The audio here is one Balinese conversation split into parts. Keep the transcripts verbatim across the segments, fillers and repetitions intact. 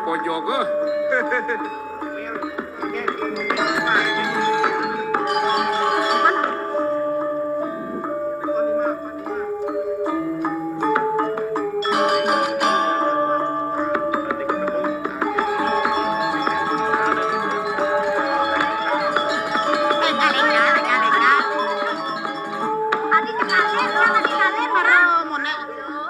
Pojok, eh. Adi ngalih, adi ngalih, adi ngalih, mara monek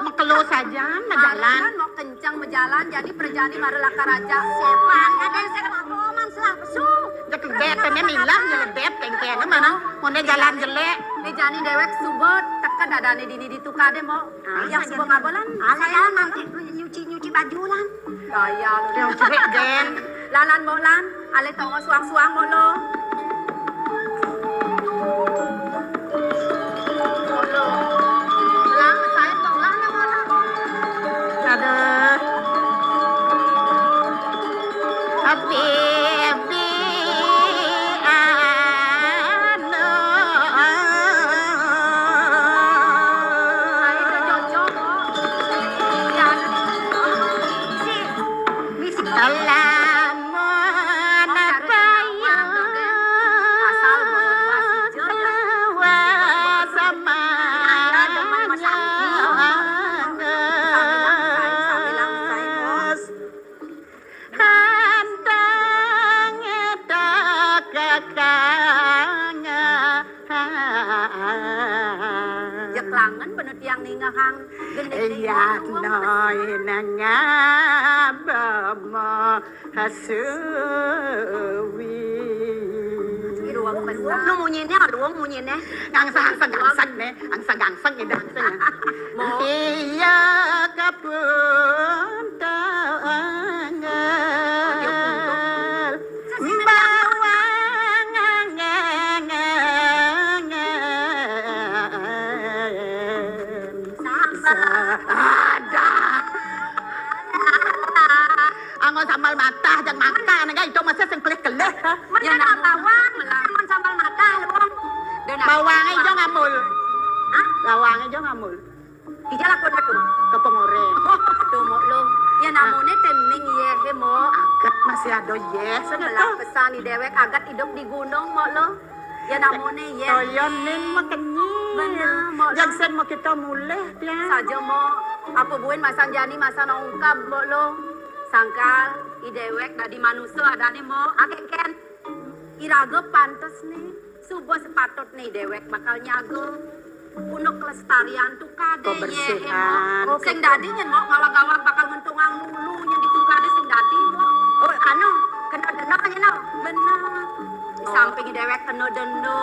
makelo sajan majalan. Mara mau kencang majalan, jadi perjani mara lakar aja. Sepan, ada yang saya apa, Mang, selah pesu. Jeledep, kene milah jeledep, tengkene mana? Monek jalan jelek. Nih jani dewek suba teka dadane dini ditukade, Mok. Ah, yang suba ngabelan. Alah, saya nanti nyuci-nyuci baju lan. Gaya lu. Yang jelek, Gen. Lalan, Mok, lan. Ale tongo suang-suang, Mok, lo. Mok, lo. Lang, saya tong lang, Mok, lang. Aduh. Api, api, anu. Saya udah cocok, Mok. Iya, aduh. Misi. Misi. Lamun payu keluar sama hantang edak kakang. Ya, kelangen bener tiang ningehang gendeng. Iya, noi nengah bemo. Hasuwi. Luwung pesan. Nu munyine, luwung munyine. Gangsang-gangsang ne, gangsang-gangsang ne, gangsang. Mo. Iya, kapun tanggal. Bawang angeng. Sambal. Ada. Anggo sambal matah, jang makan, enggak, itu masih sing kelih-kelih. Ya, nak bawang, lamun sambal matah, Luwung. Bawangnya jo ngamul. Hah? Bawangnya jo ngamul. Ija lakon aku. Ke pengoreng. Oh, aduh, Mok, lo. Ya, namune tening, ye, he, Mok. Agat masih ada, ye. Belah pesan ni dewek, agat hidup di gunung, Mok, lo. Ya, namune, ye. Toyo ning makenyi. Bener, Mok, lo. Jang sing mau kita mulih, ya. Saja, Mok. Apa buin masan jani, masan ongkab, Mok, lo. Sangkal, i dewek dadi manusa adane, Mok. Aken, ken. Iraga pantes ne, suba sepatutne dewek bakal nyaga. Punuk kelestarian tukade, ye, he, Mok. Kebersihan. Sing dadi nyen, Mok, ngawag-awag bakal ngentungang mulu nyen di tukade sing dadi, Mok. Oh, anu, kena denda nyen, no. Bener. Di samping dewek kena denda,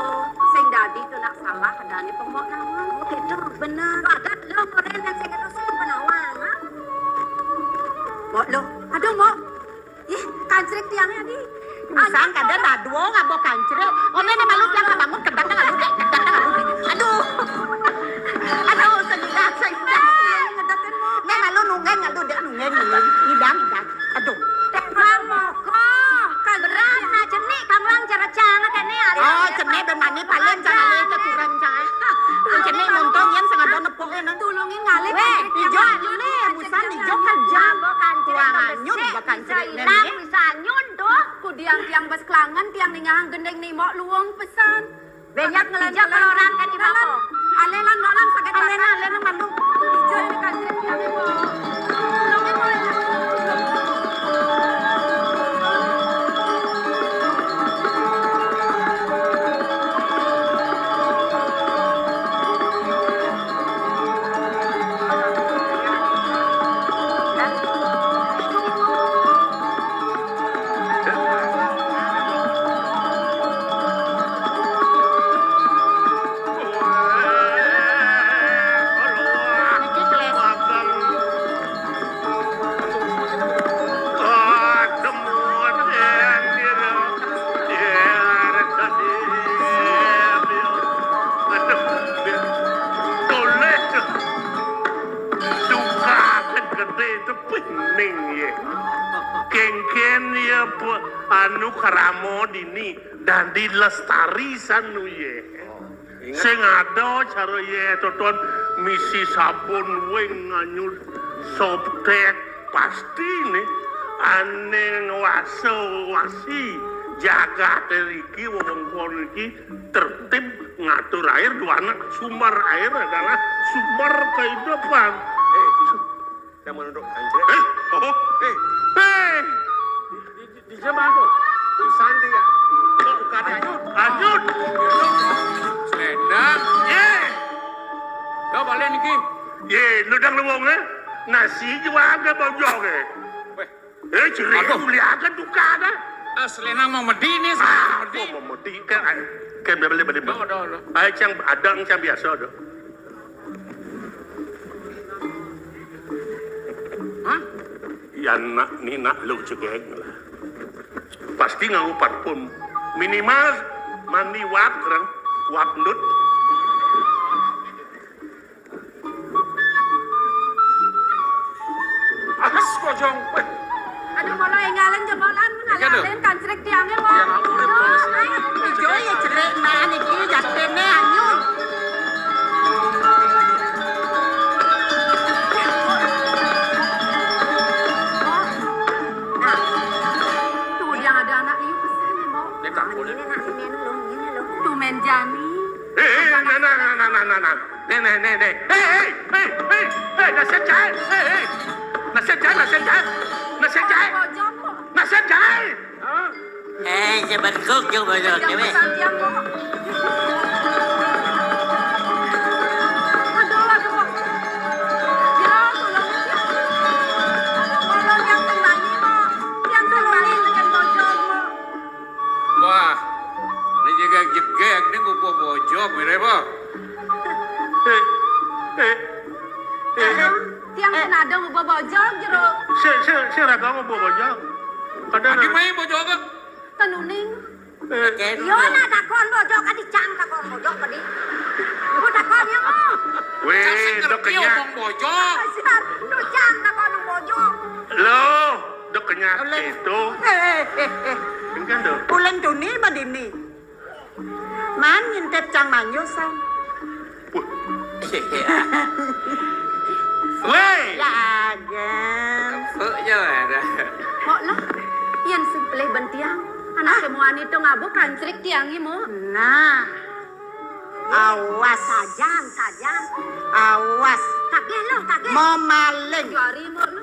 sing dadi tu nak salah adane pembok nawang. Oh, gitu. Bener. Ada lo koren yang sing itu sing penawang, ha? Mok, lo. Aduh, Mok. Ih, kancrik tiangnya, Di. Usang kada dadua ngabo kancrik. Ngombe ne malu tiang kabangun kedang nang alu dek, kedang nang alu dek. Aduh. Aduh, sengidak, sengidak. Ngedatin mo. Ne malu nungeng alu dek, nungeng, nungeng. Ngidang, ngidang. Aduh. Bang moko. Beras na cenik, kamlang cerecang, kene, alu. Oh, cenik ben mani paling, cang, ale ke kurang, cang. Cenik montong yang sing ada nepuk, ya, nah. Tulungin ngalih. Weh, kancrik ijo, tiang, ne, busan ijo kerja. Ngabo kancrik. Tuang anyun, bisa bakal cenik, ilang, ne. Bisa anyun, tuh. Ku tiang-tiang bes kelangen, tiang ningahang gendeng ni, Mok, luung pesan. Banyak ngelanjaran kan di bawah. Alenan, Mok, lan, sakit. Alenan, alenan, mandu. Dijai di kancing, tiang, Mok. Luung, Mok. Pening ye. Kengken ye pe-, anu, krama dini dadi lestari sanu ye. Sing ada cara ye toton misi sabun wing nganyur Softek pasti ne. Ané ngwasa-wasi jagaté iki, wewengkon iki tertib ngatur air, duané sumber air adalah sumber kehidupan. Eh, yang menunduk anjir. Eh, oh, eh, eh. Di, di, di jam apa? Urusan dia. Kok bukan lanjut? Lanjut. Selendang. Ye. Yo, balik niki. Ye, nudang lu wong, eh. Nasi jual ke bojok, eh. Weh. Eh, ciri. Aduh. Beli aja duka ada. Ah, selendang mau medi nih, ah, mau medi. Mau medi kan, kan beli, beli. Ayo, cang adang, cang biasa, do. Hah? Yan nak ni nak lu cegeng lah. Pasti nganggo parfum. Minimal mandi wap kereng, wap ndut. Alas kojong. Weh. Aduh, malah enggalin jebolan, enggalin kancrik tiangnya, wah. Iya, ngaku, ayo, ayo. Ijo ya cerik, nah, niki jatine anyun. Nah, tuh dia ada anak liu pesan ya, Mbok. Ini nak nemen lo, ini lo. Tumen jani. Eh, eh, nah, nah, nah. Nih, nih, nih, nih. Hei, hei, hei, hei, hei, nasib jahat. Hei, hei. Nasib jahat, nasib jahat. Nasib jahat. Nasib jahat. Hah? Eh, sebengkuk juga banyak cewek. Aduh, aduh. Ya, tolong. Aduh, tolong yang tenang, Mbok. Yang tenang, yang bojong, Mbok. Wah, ini jegeg-jegeg, ini ngubuh bojog, mirip apa? Eh, eh, eh, eh. Tiang pun ada ngubuh bojog, Jero. Si, si, si raga ngubuh bojog. Ada. Adi main bojog apa? Tenuning. Eh. Yo, nah, takon bojog, adi cang takon bojog, adi. Gua takon ya, Mo. Weh, udah kenyang. Ngomong bojog. Siap, tuh cang takon bojog. Loh. Dek kenyat itu. Eh, eh, eh, eh. Enggan, do. Ulun tuni badini. Man ngintip cang manyu san. Wah. Weh. Ya agan. Kepuk je ada. Kok lah? Yen sing pelih bentiang. Anak semuani tu ngabuh kancrik tiang imu. Nah. Awas. Sajan, sajan. Awas. Kageh lo, kageh. Mau maling. Juari mau lo.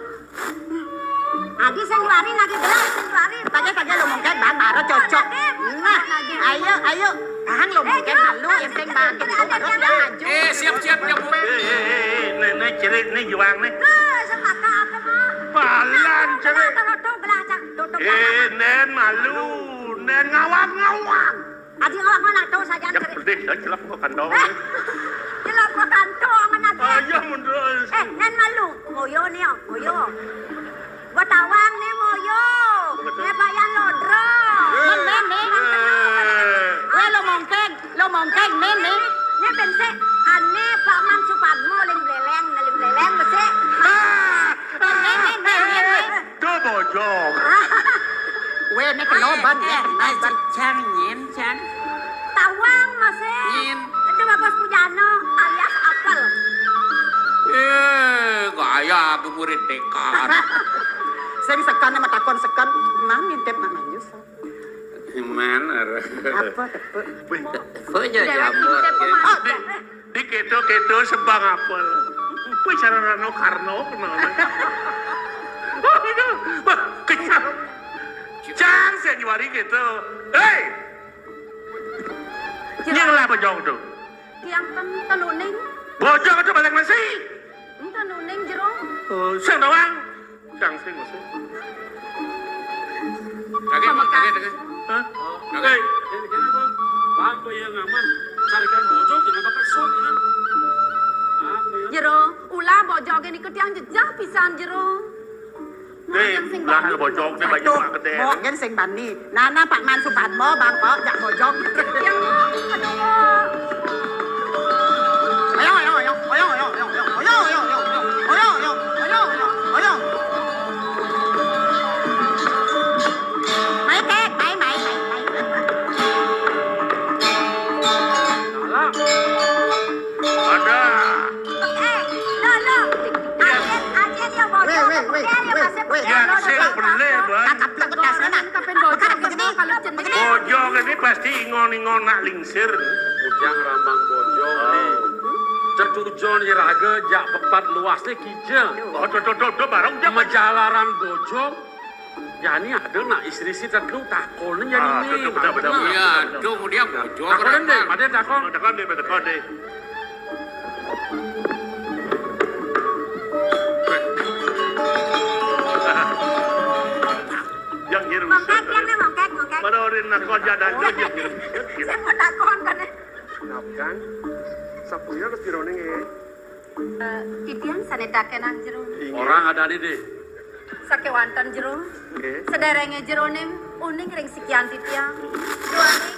Adi sing juari lagi belas, sing juari. Kageh, kageh lo mungkin bang, baru cocok. Nah, ayo, ayo. Bang lo mungkin malu, yang sing bang gitu, baru dia maju. Eh, siap, siap, siap. Eh, eh, eh, eh, nih, nih, cerik, nih, juang, nih. Lo, semaka apa, Bang? Palan, cerik. Kalau tuh belah, Cang. Tutup. Eh, Nen, malu. Nen, ngawang, ngawang. Adi awak mana tahu saja. Ya, cerik. Pedih, ya, celap gua kantong. Eh, celap gua kantong, mana dia? Ayo, mundur. Eh, Nen malu. Moyo nih, oh, moyo. Gua tawang nih, moyo. Nih, bayan lodro. Eh, men, men, men. Eh. Weh, lo mongkeng, lo mongkeng, men, men. Nih, nih, nih, bense. Ane Pak Man Supadmo, ling beleleng, ling beleleng, bese. Ah, men, men, men, men, men. Tuh bojong. Weh, ini kena ban, eh, ya, kena ban. Cang, nyin, cang. Tawang masih. Nyin. Itu Bagus Pujana alias Apel. Eh, gaya aku murid tekad. Sing sekan sama takon sekan, man ngintip nak manyu. Gimana? Apa tepuk? Weh, tepuk aja. Jangan jamur, ngintip ya. Pemasok. Di, di keto-keto sebang apel. Wih, cara Rano Karno kenal. Bah, kenyang. Cang, sing juari gitu. Hei! Nyang lah bojong tu. Tiang ten-, tenuning. Bojong tu balik nasi. Tenuning, Jero. Oh, sing doang. Cang sing masuk. Kagak, kagak, kagak. Hah? Kagak. Hei. Jadi, jadi apa? Bang, apa yang aman? Carikan bojong, jangan bakal sok, ya. Apa ya? Jero, ulah bojog ini ke tiang jejah pisan, Jero. Nah, eh, yang sing ulah bani bojog, ini baju. Tuh, mak gede. Mungkin sing bani. Nana Pak Man Supadmo, Bang Pok, jak bojog. Yang, aduh. Ayo, ayo, ayo, ayo, ayo, ayo, ayo, ayo, ayo, ayo, ayo, ayo, ayo, ayo, ayo. Mai, Tek, mai, mai, mai, mai. Ada. Eh, lo, lo. Ajen, ajen, ya, bojog. Weh, Wéh, wéh, wéh, wéh. Yang sing belé, Bang. Tangkap lah bekasnya, nah. Kapan bojong, kapan bojong, kalau jenenge. Bojong ini pasti ingon-ingon nak lingsir. Bujang rambang bojong, oh, nih. Cetujon iraga jak pepat luasné kija. Oh, do, do, do, do, bareng dia. Majalaran bojong. Jani ada nak istri si tetu takon jani. Ah, betul, betul, betul, betul. Iya, betul, betul. Tuh dia bojong. Takon deh, ada takon. Takon deh, takon deh. Yang ngirim. Mongkek, yang nih, mongkek, mongkek. Pada orang nak kau jalan, oh, yang ngirim. Saya mau takon kan, eh. Maafkan, sapuya wis jeroning, eh. Eh, titiang sané takénang jero. Inggih. Orang ada di deh. Sakéwanten jero. Nggih. Sederenge jeroning uning ring sikian titiang. Duaning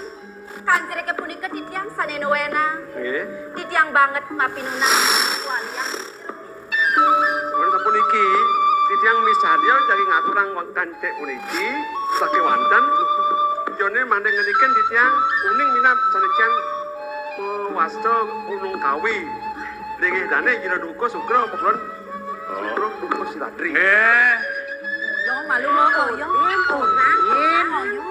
kancreke punika titiang sané nuwena. Nggih. Titiang banget mapinunang walian. Sampun sapuniki, titiang misadya jagi ngaturang wonten cek puniki, sakéwanten. Jane manten ngeniken titiang uning minab sané cang mawasta Gunung Kawi. Linggih dane Jero Duka Sugra Pakulon. Sugra Duka Siladri. Nggih. Yo malu mau yo. Orang, orang, yo.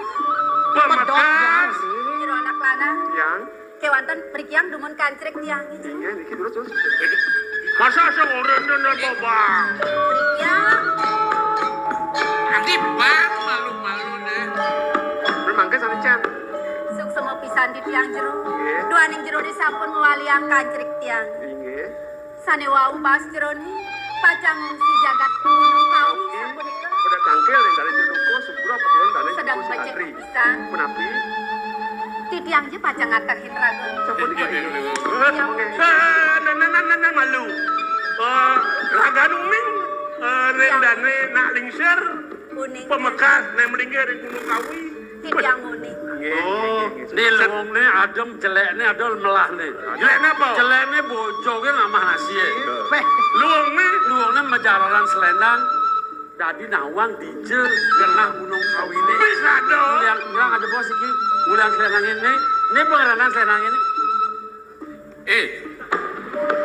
Pemekas. Jero anak lanang. Yang. Kewanten mriki yang dumun kancrik tiang. Inggih, niki terus, terus. Masa sing ora nenten apa, Bang? Mriki yang. Adi, Bang, malu-malu deh. Mangke sami, Cang. Suksema pisan di tiang jero. Nggih. Duaning jero disampun mawaliang kancrik tiang. Inggih. Sane wau baas jerone pacang ngungsi jagat Gunung Kawi sapunika. Pada tangkil ring dalem Jero Duka Sugra Pakulon dalem sedeng becik pisan. Menapi? Titiang je pacang ngakehin raga. Sapunika. Iya. Eh, nana, nana, nana, malu. Eh, raga nuning, eh, ring dane nak lingsir. Uning. Pemekas, nek mlingke ring Gunung Kawi. Titiang uning. Nggih, oh, nggih, nggih. Ni luungne adem, jelekne ada melahne. Jelekne apa? Jelekne bojoke ngamah nasihe. Weh. Luungne? Luungne majalaran selendang, dadi nawang dija genah Gunung Kawine. Wis ada. Nguliang, nguliang aja bos iki. Nguliang selendang ini. Ini pengeranan selendang ini. Eh.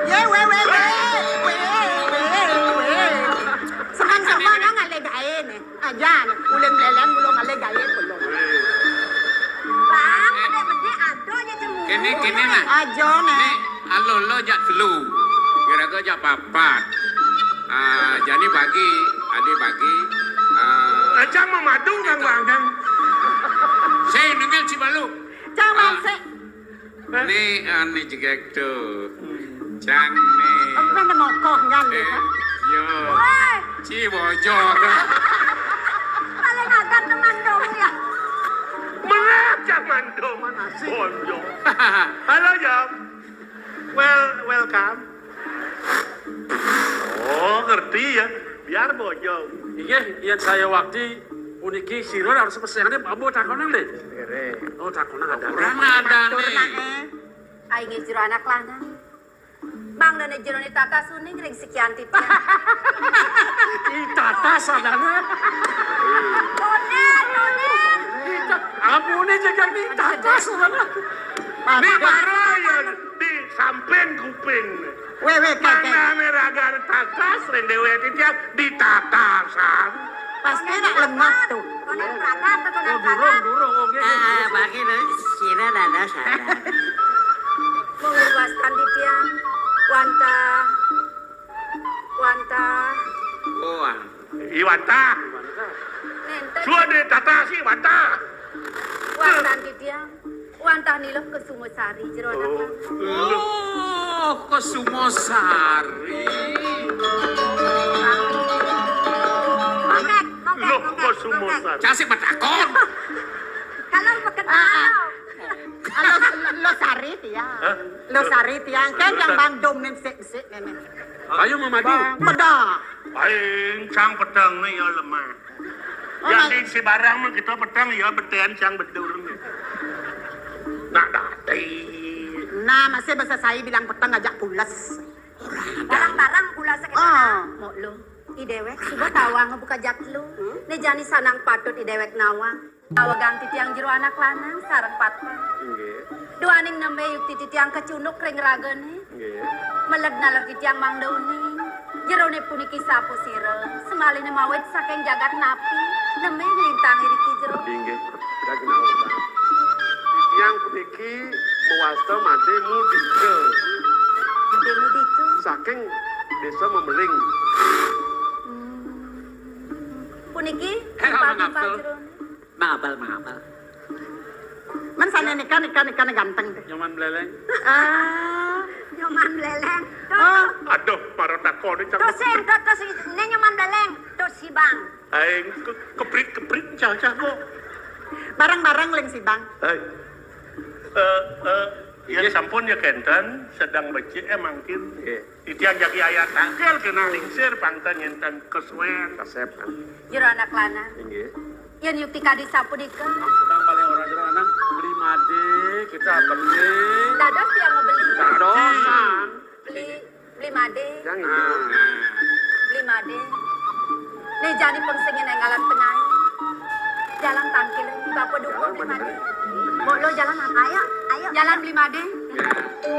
Ye, we, we, we. We, we, we. Seneng sama nang ale gae ne. Aja ne. Uleng leleng ulung ale gae ulung. Bang, gede-gede ado aja cemburu. Kene, kene nah. Aja ne. Nek alo lo jak telu. Kira-kira jak papat. Ah, jani bagi, ade bagi. Ah, aja mamadu kang bangkang. Saya nengel cibalu. Cang bangse. Ni ane jegek to. Cang ne. Apa nang mokoh ngali, eh, ha? Yo. Woi. Ci bojog. Paling agan teman dong ya. Belah zaman dong. Mana sih? Bojog. Halo, Jam. Well, welcome. Oh, ngerti ya. Biar bojog. Inggih, yen saya wakti puniki sira harus pesengane ambo takonan deh. Nggih. Oh, takonan ada. Kurang ada nih. Ai nggih jero anak lanang. Bang dene jerone tatas uning ring sikian titian. Ih, tatas adane. Tonen, tonen. Ih, ta-, ampune jegak ni tatas adane. Ni mara ya di samping kuping. Weh, weh, kek, kek. Manane raga tatas, ring dhewe titian ditatasan. Pasti nak lemah tuh. Konen pragat, konen pragat. Oh, durung, durung, oh, nggih, nggih. Ah, bagi deh, sira dada sadar. Mung wastan titian, wantah, wantah. Oh, ah. Iwantah. Nenten. Suwe ditatasi, wantah. Wastan titian. Wantah nila Kesuma Sari jero anak lanang. Oh, Kesuma Sari. Mongkek, mongkek, loh, mongkek, Kesuma mongkek. Sari. Casi betakon. Kalau bekenal. Ah, ah. Lo, lo Sari tiang. Hah? Lo Sari tiang. Kan yang Bang Dom nem sik-sik nenek. Ayo, Mamadu. Bang, bedah. Paling cang peteng nih ya lemah. Oh, yang di si barang mah kita peteng ya betean cang bedur nih. Nak dati. Nah, masih bahasa saya bilang peteng ajak pules. Barang-barang pules sakit. Ah, mau lo. I dewek, suba tawang buka jak lu. Hmm? Ne jani sanang patut i dewek nawang. Awegang titiang jero anak lanang sareng patpat. Nggih. Duaning nembe yukti titiang kecunduk ring ragane. Nggih. Meled naler titiang mangda uning. Jerone puniki sapa sira? Semaliné mawit saking jagat napi? Nembe nglintang iriki jero? Inggih, Raginawa. Titiang puniki mawasta Madé Mudita. Madé Mudita. Saking Désa Memeling. Hmm. Puniki Hera timpal-timpal mangapel. Jerone. Mangapel, mangapel. Men sané nika, nika, nika ganteng deh. Nyoman Mléléng. Ah, Nyoman Mléléng. Tuh, ah, tuh. Aduh, para takone cang. Tuh sing, tuh, tuh si, né Nyoman Mléléng. Tuh si Bang. Aing ke-, keprit-keprit cah-cah kok. Bareng-bareng ling si Bang. Hai. Eh, eh, yén sampun ya kénten, sedeng becik eh mangkin. Nggih. Titiang jagi ayah tangkil kena lingsir pangten nyenten kesuwen. Kasep kan. Jero anak lanang. Inggih. Yén yukti kadi sapunika. Sedang balik orang jero anak beli made, kita beli. Dados tiang ngebeli. Dadosan. Beli, beli made. Yang itu. Beli made. Né jani pengsengen enggalan penai. Jalan tangkil, Bapak dukung beli made. Mbok lo jalan apa? Ayo, ayo. Jalan beli made. Ya,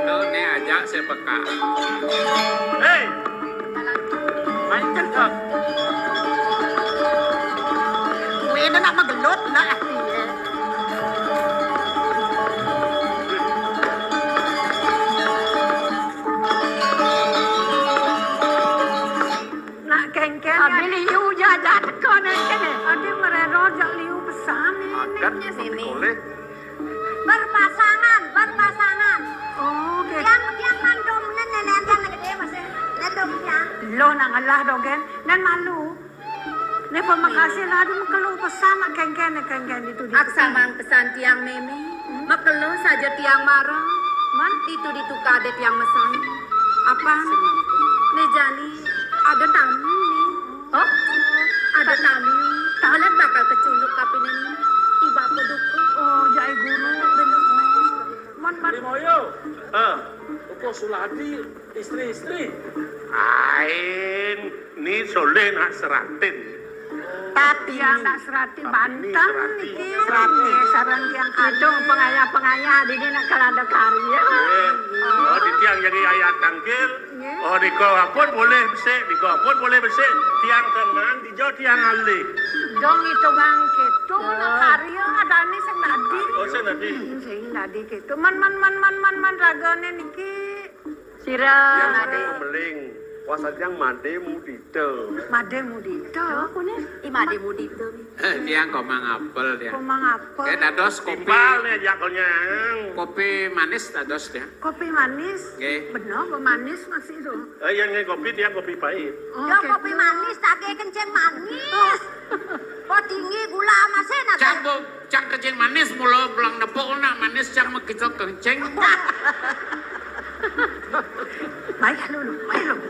lo né aja saya peka. Hei, jalan. Mancen kok. Kuwi nak magelut nak ati. Nak kéngkén. Adi liu jaja teko nek kene. Adi merero jak liu pesan ini. Adat Nini. Berpasangan, berpasangan. Oh, oke. Tiang, tiang mandum nen, nen, nen, tiang gedé masih. Nen dong tiang. Lo nak ngelah dogen, nen malu. Né pamakasih lah, aduh, mekelo pesan nak kéngkén, nak kéngkén itu di. Aksamang pesan tiang Mémé, mekelo saja tiang marang. Man? Ditu-ditu kadé tiang mesain. Apa? Né jani ada tamu né. Oh? Ada tamu. Tamu bakal kecunduk kapining I Bapa dukung. Oh, jai guru. Bener. Man, man. Limoyo. Ah, Upo Suladi. Istri-istri. Ain, ni Soleh nak seratin. Tapi ya, nak seratin. Tapi ni banten seratin. Niki. Seratin, sareng tiang kadung pengayah-pengayah, dini nak kalada karya. Eh, oh, di tiang jadi ayah tangkil. Nggih. Oh, nika ampun boleh besik, nika ampun boleh besik. Tiang tenang, dijo tiang alih. Dong itu bang, gitu. Nak karya ada ni sing dadi. Oh, sing dadi. Hmm, sing dadi gitu. Man, man, man, man, man, man, ragane niki. Sira. Tiang Madé Memeling, wasta tiang Madé Mudita. Madé Mudita. Apa né? I Madé Mudita né. Eh, tiang komang apel tiang. Komang apel. Eh, dados kopi. Timpal né jak konyang. Kopi manis dados tiang. Kopi manis. Nggih. Bener, kopi manis masih itu. Eh, yang nggih kopi tiang kopi pahit. Oh, ya, gitu. Kopi manis, tak kencing manis. Oh. Kok tinggi gula masih nak. Cang, Bu. Cang kencing manis, mula pulang nepuk nak manis, cang makita kencing. Baik, lulu, baik, lulu.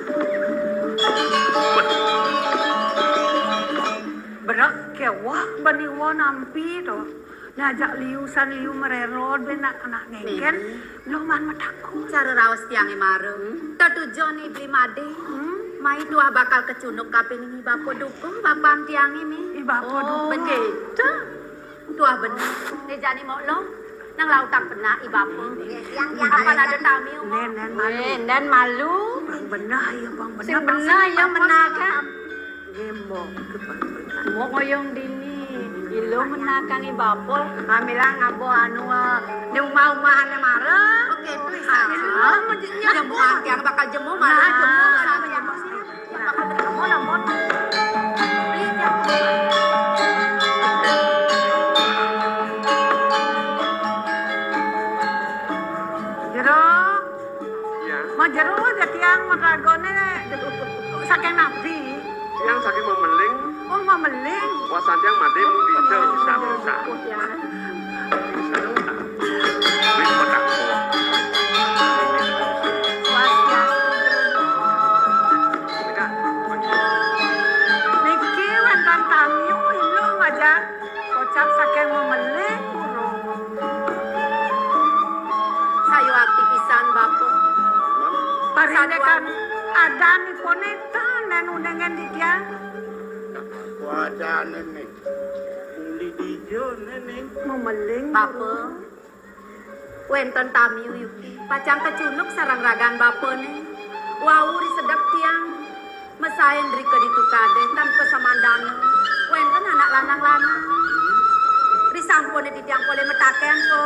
Berak kewak bani wa nampi to. Ngajak liusan liu mererod ben nak anak ngengken. Nggih. Lo man matakut. Cara raos tiange mara. Hmm. Tetujon ni beli made. Hmm. Mai tuah bakal kecunduk kapining i bapa dukung bapan tiange ni. I bapa dukung. Oh, begitu. Tuah bener. Né jani mok lo nang lautang penak i bapa. Nggih, tiang, tiang. Apa ada tamiu? Nen, nen malu. Eh, nen malu. Bang bener ya, bang bener. Sing bener ya, bener kan? Nggih, mbok. Mbok ngoyong dini. Ilo menakang i bapa. Pamila ngabo anu, eh, di umah-umahane mara. Oke, itu isa. Ilo menjadinya jemu, tiang bakal jemu malu. Nah, jemu, anu, jemu. Jero. Iya. Mau jero aja tiang meragone saking nabi. Tiang saking Memeling. Oh, Memeling. Wasan tiang Madé Mudita bisa-bisa. Wis pedak kok. Niki wonten tamu, ilu ngajak kocap saking Memeling, Guru. Sayuwakti pisan, Bapa. Parindekan adanipun ten nen unengen di tiang. Wadane nih. Uli dijo nening. Memeling. Bapa. Wénten tamiu yuki. Pacang kecunduk sareng ragan bapane. Wau ri sedek tiang. Pain rika ditu kadé tanpa samandana wénten anak lanang-lanang. Risampuné titiang polih mataken, Po.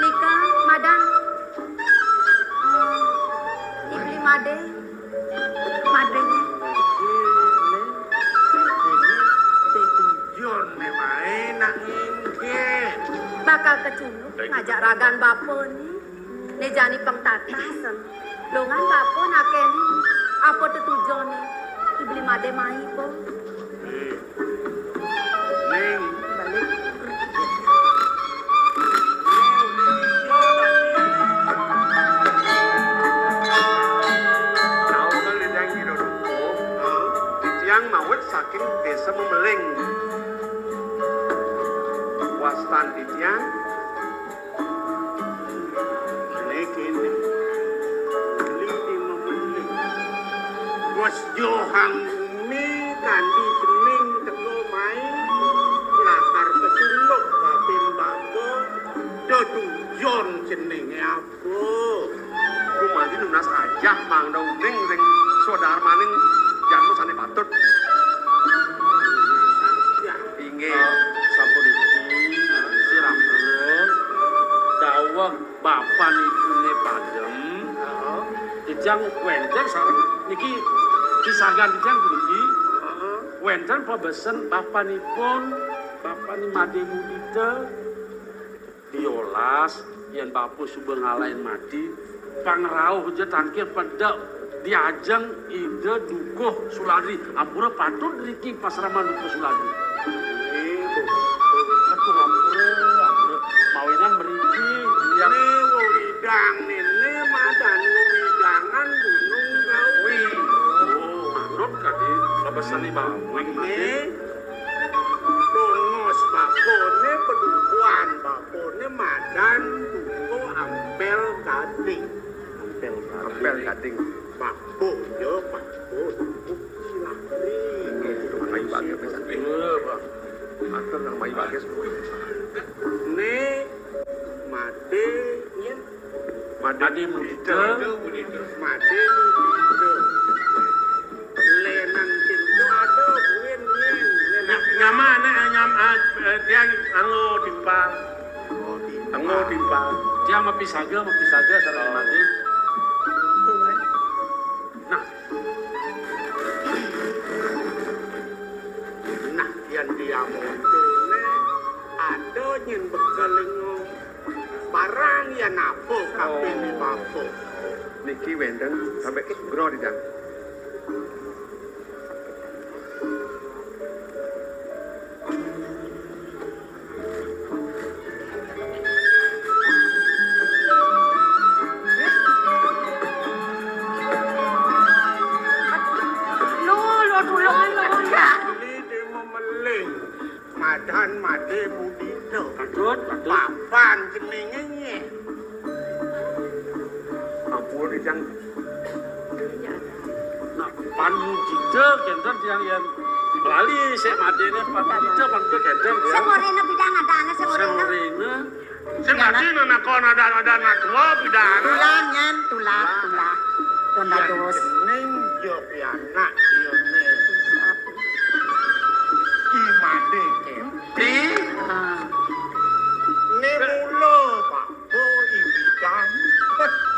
Nika, madan. Hmm, I Beli Madé. Madé. Tujuan né waé nak nginggih. Bakal kecunduk ngajak ragan bapa né. Né jani pang tatasen. Dongan bapa nakénin apa tetujoné I Beli Madé mai, Po? Ning. Balik. Titiang mawit saking Désa Memeling. Wastan titiang Né kéné, Beli Memeling. Bos Johang Bumi kanti cening teka mai, lakar kecunduk kaping bapa, tetujon ceningé apa? Gumanti nunas ajah mangda uning ring swadarmaning jadma sané patut. Inggih. Sapuniki, sirampura dawuh bapanipuné Padem, titiang wénten sareng niki pisagan titiang puniki, wénten pabesen bapanipun, bapané Madé Mudita, diolas yén bapa suba ngalahin mati, pangrauh ja tangkil pedek di ajeng Ida Dukuh Suladri. Ampura patut niki pasraman Dukuh Suladri. Aduh, ampura, ampura. Mawinan mriki, titiang. Né wewidang, né, né madan wewidangan Gunung Kawi. Oh, manut kadi pabesane Bawing mati. Né, tongos bapané, padukuhan bapané madan Dukuh Ampel Gading. Ampel Gading. Ampel Gading. Bapa, ya, bapa. Dukuh Suladri. Nggih, Dukuh Ampel Gading. Iya, Bang. Atur nang Mai Bagas. Né, Madé, ya. Madé Mudita. Madé Mudita. Lenan pintu ada buin, buin. Lenan. Nyaman, eh, nyam-, eh, eh, tiang anggo timpal. Oh, timpal. Anggo timpal. Tiang mapisaga, mapisaga, sareng Madé. Nah. Nah, yén dia munculné, ada nyén bekelingo. Barang yén apa kaping bapa. Niki wénten sampai gro di dalam. Lho, lho, tulung, lho, ya. Beli di memeling. Madan Madé Mudita. Patut, patut. Papan jenenge nyeh. Ampun, Ijang. Nah, pan Mudita kenten tiang yén lali sik madene pan Mudita pan kenten tiang. Sing orena bidang adane sing orena. Sing orena. Sing ati nang nakon ada, ada anak tua pidana. Tulah, nyen, tulah, tulah. Pun dados. Ning yo pianak yo ne. Ki made kenti. Ah. Ne mula, Pak. Oh, ibidan.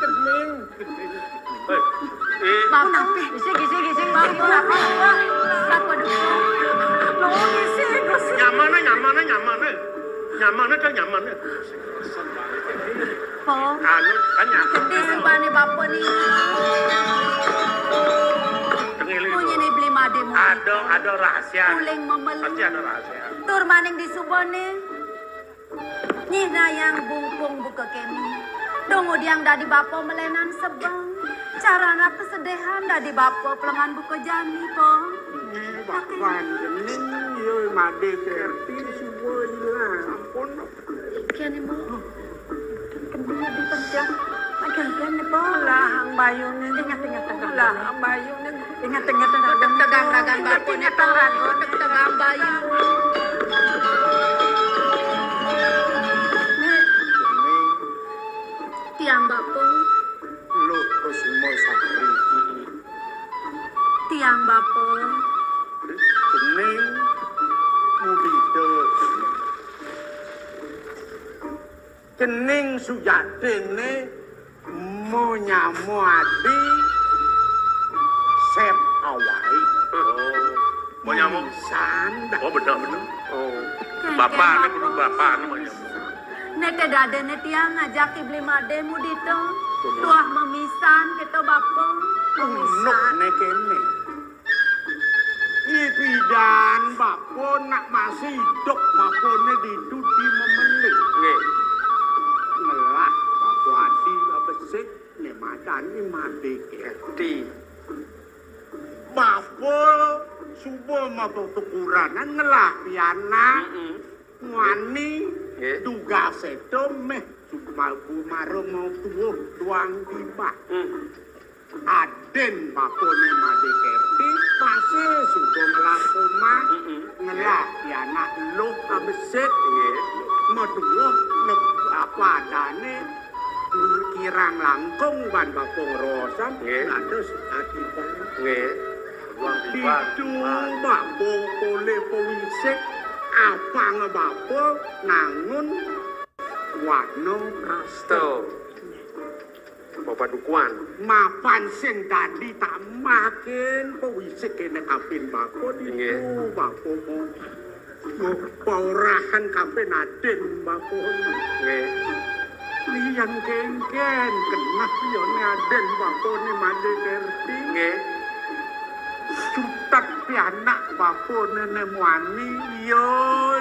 Kening, kening. Hei, eh. Bapa, isik, isik, isik, isik. Bapa, bapa, bapa, bapa, duh. Nuwun isik, Gusti. Nyamane, nyamane, nyamane. Nyamane, kan nyamane. Po. Anu, kan nyamane. Gedhe subane bapa niki. Tengili. Munyine beli made mung. Ada, ada rahasia. Uling memeli. Pasti ada rahasia. Tur maning di subane. Nyinayang bungkung buka kene. Dong udiang dadi bapa melenan sebeng. Carana pesedehan dadi bapa pelengan buka jani, po. Ih, bakwan jening, yo, made kerti suba ilang. Ampun. Kene, mo. Kene di pencang. Agan kene, po. Lah, ang bayu ne. Ingat, ingat, ingat. Lah, ang bayu ne. Ingat, ingat, ingat. Tegang ragan bapa ne, po. Tegang bayu. Tiang bapa. Luh Kusuma Sari. Tiang bapa. Cening mudita. Cening sujatine manyama adi sep awai. Oh, manyama. Mamisan dah. Oh, bener, bener. Oh. Kan, bapa kan, ne kudu bapa ne manyama. Neke dadene tiang ngajak Beli Made mudita. Bener. Tuah mamisan kita bapa. Mamisan. Unuk ne kene. Ipidan bapa nak masih idup bapane ditu di memelih. Nggih. Ngelah bapa adi besik ne madan I Made Kerti. Bapa suba mabatukuran ngelah pianak. Mm-mm. Muani. Nggih. Dugas seto meh suba mara mau tuwuh duang tiba. Hmm. Adin bapane Made Kerti masih suba ngelah omah, mm-mm, ngelah pianak luh abesit, nggih, maduwuh leb-, apa adane, kirang langkung ban bapa ngrosang, nggih, dados adipan. Nggih. Ditu bapa polih pawisik, apang bapa nangun wana prasta. Tuh. Bapak Dukuan. Mapan sing dadi tamakin pawisik kene kapin bapa ditu, nggih, bapa mo. Mo paurahan kapin adin bapa. Nggih. Lian kengken kenah yone adin bapane Made Kerti. Nggih. Sutet pianak bapane ne muani, iya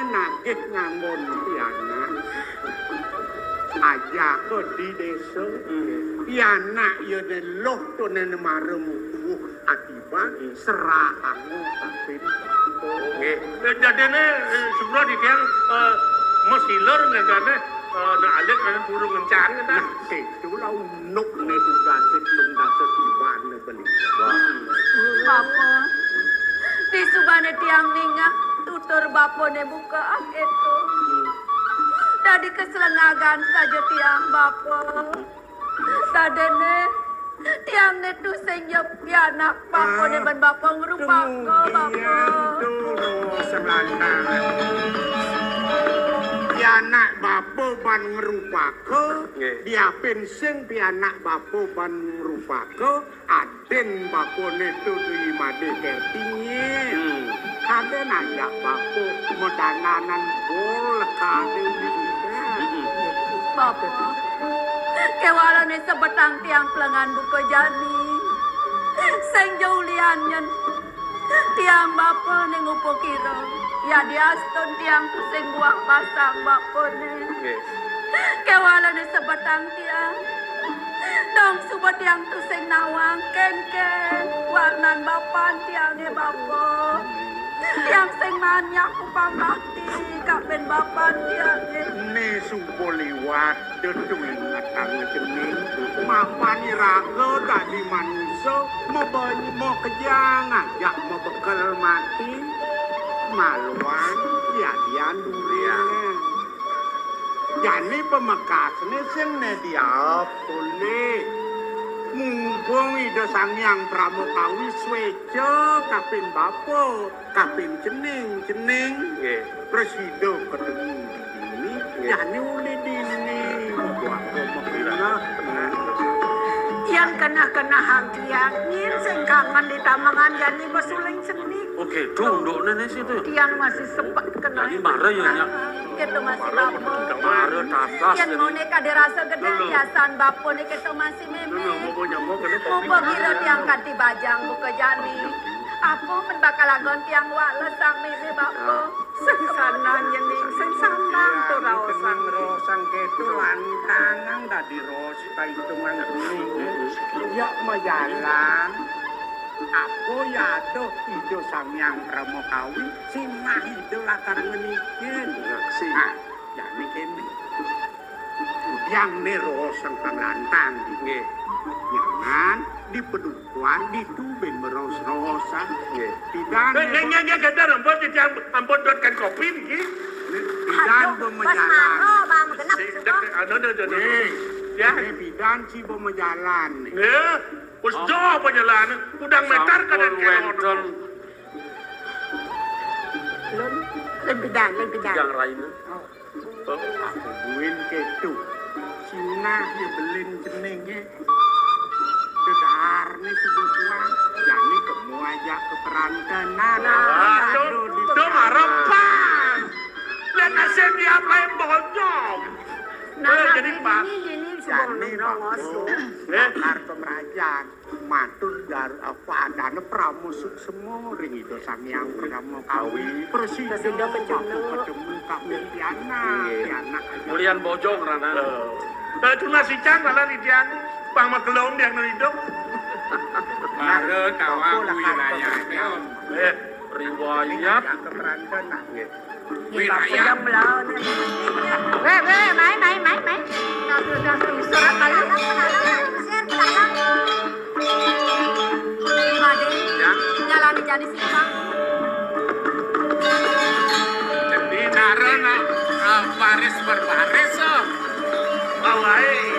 nagih nganggon pianak. Ajaka di desa. Hmm. Pianak iya ne luh to ne mara mutuh akibat, hmm, serahanga kapin. Nggih. Eh, dadene, eh, sura di tiang, eh, masiler ngendane, eh, nak alit ngendane burung ngencan, ngendane. Nah, setulah. Nuk ne tugas lung dasa tiban ne beli. Bapa, disubane tiang ningeh tutur bapane buka aketo. Dadi keselengagan saja tiang, bapa. Sadene tiang ne tusing ya pianak bapane ban bapa ngrupaka, bapa. Pianak bapa ban ngrupaka, nggih, diapin sing pianak bapa ban ngrupaka, adin bapane tu I Made Kerti. Hmm. Kade najak bapa madananan bol kade. Hmm. Bapa, kewalane sebetang tiang pelengan buka jani. Sing jaulian nyen. Tiang bapa ne ngupa kira, ya diastun tiang tusing buah basang bapa ne. Nggih. Kewalane sebetang tiang. Dong suba tiang tusing nawang kengken warnan bapan tiange bapa. Tiang sing manyak upang bakti kapen bapan tiange. Ne suba liwat. Detu ingetang cening, mapan iraga dadi manusa, mabany-, makejang ajak mabekel mati, maluan yadian durian. Jani pamekasne sing ne diaob tole. Mumpung Ida Sang Hyang Parama Kawi sweca kapin bapa. Kapin cening, cening. Nggih. Prasida ketemu dini, nggih, jani uli dini. Buat pemenah. Yang kenah-kenah hang tiang, nyin sing kangen di tamengan jani basuling cenik. Oke, tunduk nene situ. Tiang masih sepet kenah. Jani mara ya, Nyak. Gitu masih bapa. Mara tatas. Yang jani. Mone kade rasa gede, lho, lho, hiasan bapa ne gitu masih meme. Lho, lho, mau nyamuk kene kopi. Mumpung kira tiang kanti bajang buka jani. Apa men bakal anggon tiang wales sang meme bapa? Sing sana nyening, sing sana tu raosang. Raosang ketu lantangan dadi ros kaitungan kuning. Ya majalan. Apa ya aduh Ida Sang Hyang Parama Kawi sing mahida lakar ngenikin. Nah, jani kene. Yang ne rosang kang lantang. Nggih. Nyanan di pedukuhan ditu ben meros-rosan. Nggih. Pidan. Eh, nggih, nggih, nggih, gandar, ampun, titiang, ampun, dot kan kopi niki. Pidan. Aduh, bemajalan. Bas maro, Bang, genep. Si, suka. Dek, anu, anu, anu, anu. Nggih. Ya. Nggih, pidan si bemajalan nih. Nggih. Wis do apa nyelane? Udang meter kadang kene ono. Lun, lun bidang, lun bidang. Yang raine. Aku duwin ketu. Sinah ya belin jenenge. Dedarne subuh tuang, jani kemu aja ke perantenan. Aduh, do marepan. Lah nasib dia apa yang bonyong? Nah, Jadi, Pak. Ini, ini subuh nongos. Eh, Kartu merajang. Matur dar apa adane pramu suksema ring Ida Sang Hyang Purnama Kawi. Prasida ketemu kabeh pianak, pianak aja. Mulian bojong rana. Eh, tunas icang malah di tiang pang magelong tiang no hidup. Mara kawan wilayahnya. Eh, Riwayat. Keperantan nah. Wilayah. Weh, weh, mai, mai, mai, mai. Surat ayo. Raden, Ya. Jalani jadi simpang. Jadi nara nak, eh, baris berbaris, eh. Bawae.